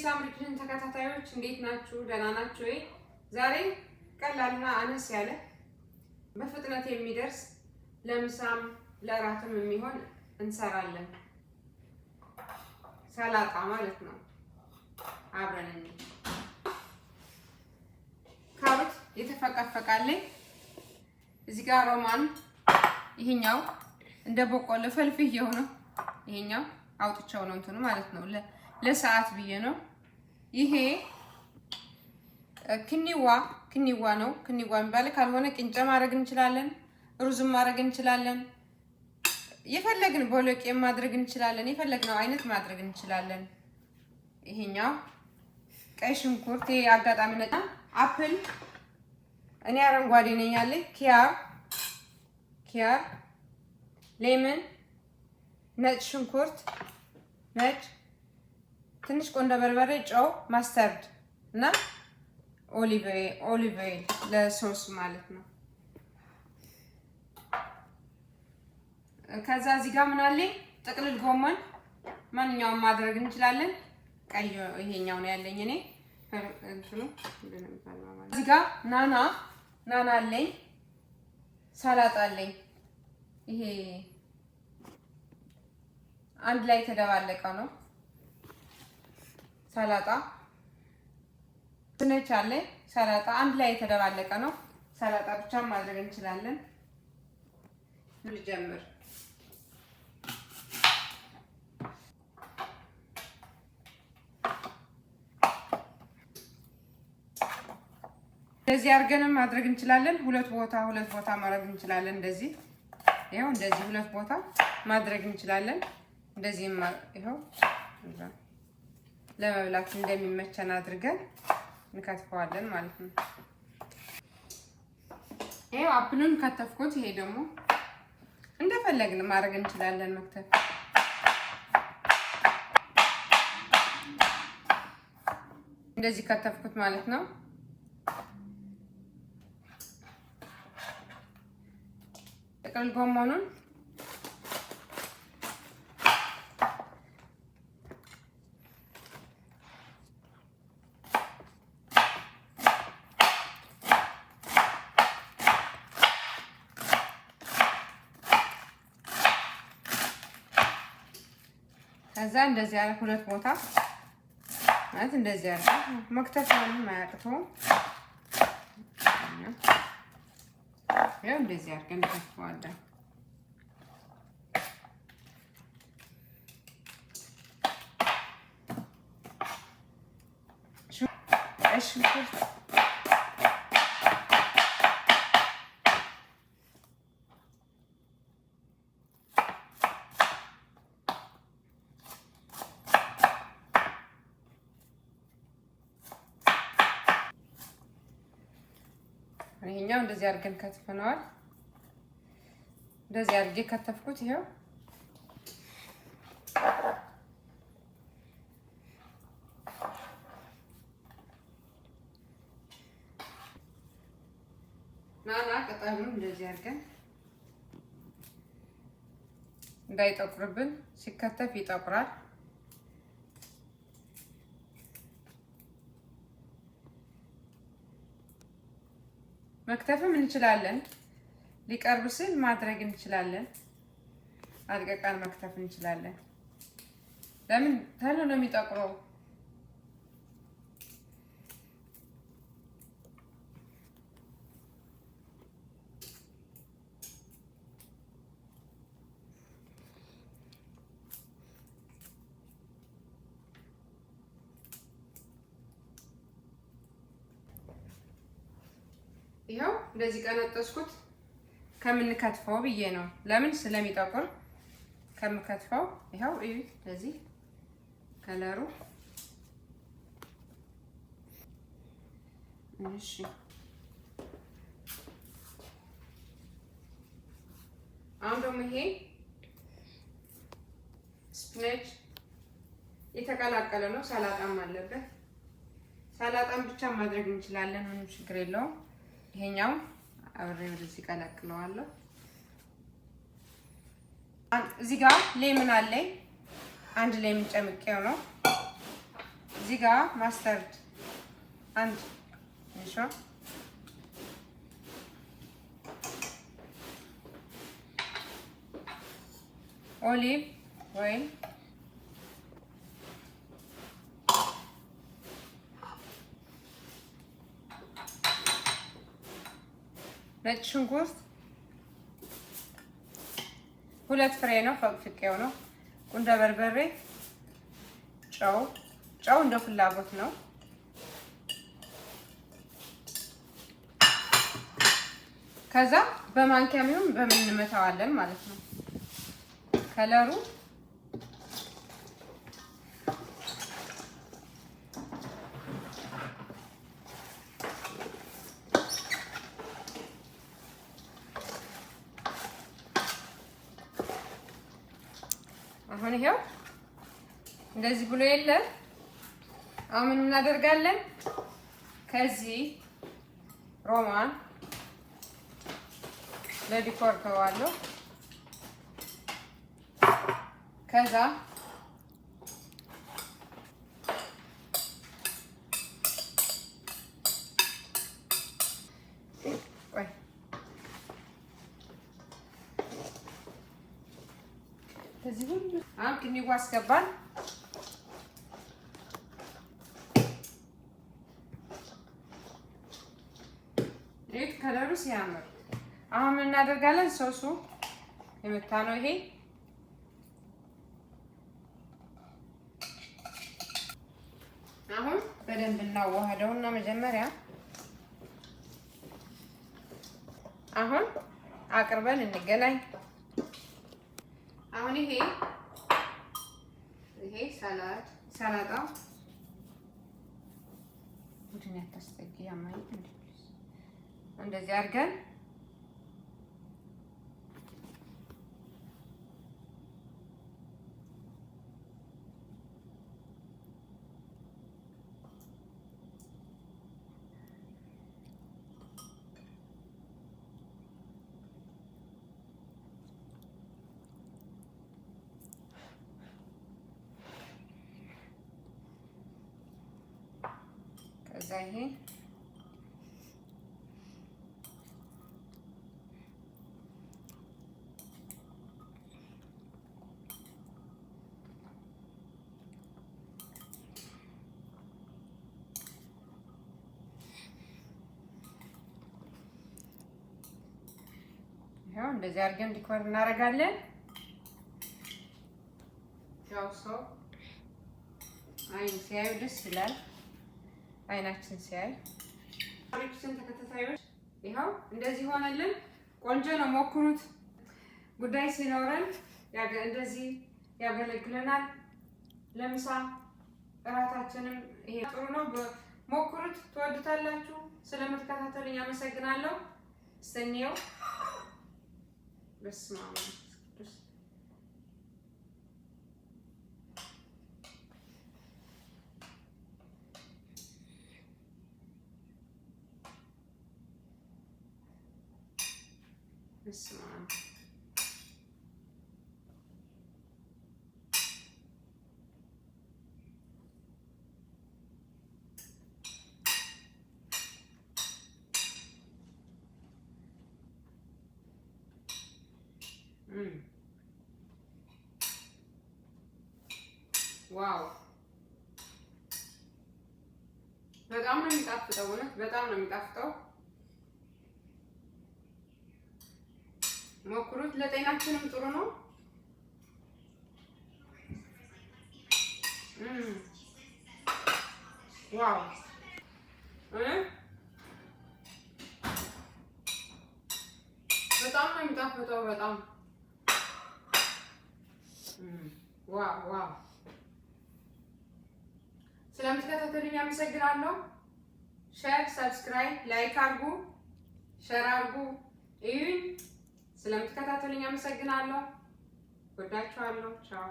የሳምሪ Kitchen ተከታታዮች፣ እንዴት ናችሁ? ደህና ናችሁ ወይ? ዛሬ ቀላልና አነስ ያለ፣ በፍጥነት የሚደርስ፣ ለምሳም ለእራትም የሚሆን እንሰራለን። ሰላጣ ማለት ነው። አብረን እንይ። ካሮት የተፈቀፈቀ አለኝ። እዚህ ጋር ሮማን፣ ይሄኛው እንደ በቆሎ ፈልፍዬው ነው። ይሄኛው አውጥቼው ነው እንትኑ ማለት ነው፣ ለሰዓት ብዬ ነው። ይሄ quinoa፣ quinoa ነው። Quinoa የሚባለ ካልሆነ ቅንጨ ማድረግ እንችላለን፣ ሩዝም ማድረግ እንችላለን። የፈለግን ቦሎቄ ማድረግ እንችላለን። የፈለግነው አይነት ማድረግ እንችላለን። ይሄኛው ቀይ ሽንኩርት፣ ይሄ አጋጣሚ ነጣ apple፣ እኔ አረንጓዴ ነኝ ያለኝ፣ ኪያር፣ ኪያር፣ lemon፣ ነጭ ሽንኩርት፣ ነጭ ትንሽ ቆንዶ በርበሬ፣ ጨው፣ mustard እና olive oil ለሶስ ማለት ነው። ከዛ እዚህ ጋር ምን አለኝ? ጥቅልል ጎመን፣ ማንኛውም ማድረግ እንችላለን። ቀይ ይሄኛው ነው ያለኝ እኔ እንትኑ። እዚህ ጋር ናና፣ ናና አለኝ፣ ሰላጣ አለኝ። ይሄ አንድ ላይ የተደባለቀ ነው። ሰላጣ spinach አለ። ሰላጣ አንድ ላይ የተደባለቀ ነው። ሰላጣ ብቻ ማድረግ እንችላለን። ልጀምር። እንደዚህ አድርገንም ማድረግ እንችላለን። ሁለት ቦታ ሁለት ቦታ ማድረግ እንችላለን። እንደዚህ ይኸው፣ እንደዚህ ሁለት ቦታ ማድረግ እንችላለን። እንደዚህ ይኸው ለመብላት እንደሚመቸን አድርገን እንከትፈዋለን ማለት ነው። ይኸው apple ኡን ከተፍኩት። ይሄ ደግሞ እንደፈለግን ማድረግ እንችላለን መክተፍ። እንደዚህ ከተፍኩት ማለት ነው። ጥቅል ጎመኑን ከዛ እንደዚህ ያለ ሁለት ቦታ ማለት እንደዚህ ያለ መክተፍ ምንም አያቅተውም። ያው እንደዚህ አድርገን እንከትፈዋለን። ሽንኩርት ይሄኛው እንደዚህ አድርገን ከትፈነዋል። እንደዚህ አድርጌ ከተፍኩት። ይሄው ናና ቅጠሉን እንደዚህ አድርገን እንዳይጠቁርብን፣ ሲከተፍ ይጠቁራል። መክተፍም እንችላለን። ሊቀርብ ስል ማድረግ እንችላለን። አድቀቃን መክተፍ እንችላለን። ለምን ተሎ ነው የሚጠቁረው? ይኸው እንደዚህ ቀነጠስኩት ከምንከትፈው ብዬ ነው። ለምን ስለሚጠቁር ከምከትፈው። ይኸው እዩት፣ እንደዚህ ከለሩ። እሺ፣ አሁን ደግሞ ይሄ spinach የተቀላቀለ ነው። ሰላጣም አለበት። ሰላጣም ብቻ ማድረግ እንችላለን። ምንም ችግር የለውም። ይሄኛው አብሬ ወደዚህ ቀላቅለዋለሁ። እዚህ ጋር lemon አለኝ። አንድ lemon ጨምቄው ነው። እዚህ ጋር mustard አንድ ትንሿ፣ olive oil፣ ነጭ ሽንኩርት 2 ፍሬ ነው፣ ፈቅፍቄው ነው። ቁንደ በርበሬ፣ ጨው፣ ጨው እንደ ፍላጎት ነው። ከዛ በማንኪያም ይሁን በምን እንመታዋለን ማለት ነው። ከለሩ አሁን ይሄው እንደዚህ ብሎ የለ። አሁን ምን እናደርጋለን? ከዚህ ሮማን ለ decor ተዋለሁ። ከዛ ቆይ ከዚህ ሁሉ አሁን quinoa አስገባን። ይህ ከለሩ ሲያምር አሁን ምን እናደርጋለን? ሶሱ የመታ ነው ይሄ። አሁን በደንብ እናዋህደውና መጀመሪያ አሁን አቅርበን እንገናኝ። አሁን ይሄ ይሄ salad ሰላጣው ቡድን ያታስጠጊ ያማይ እንደዚህ አድርገን ከዛ ይሄ ይኸው እንደዚህ አድርገን decor እናደርጋለን። ያው ሰው አይን ሲያዩ ደስ ይላል። አይናችን ሲያይ ችን ተከታታዮች ይኸው እንደዚህ ሆነልን። ቆንጆ ነው፣ ሞክሩት። ጉዳይ ሲኖረን እንደዚህ ያገለግለናል። ለምሳ እራታችንም ይሄ ጥሩ ነው። ሞክሩት፣ ትወዱታላችሁ። ስለምትከታተሉኝ አመሰግናለሁ። እስተኒየው በስመ አብ ቅዱስ በስመ አብ። Wow በጣም ነው የሚጣፍጠው። እውነት በጣም ነው የሚጣፍጠው። ሞክሩት፣ ለጤናችንም ጥሩ ነው። Wow በጣም ነው የሚጣፍጠው። በጣም wow wow። ስለምትከታተሉኝ አመሰግናለሁ። Share፣ subscribe፣ like አድርጉ፣ share አድርጉ፣ እዩኝ። ስለምትከታተሉኝ አመሰግናለሁ። ወዳችኋለሁ። ቻው።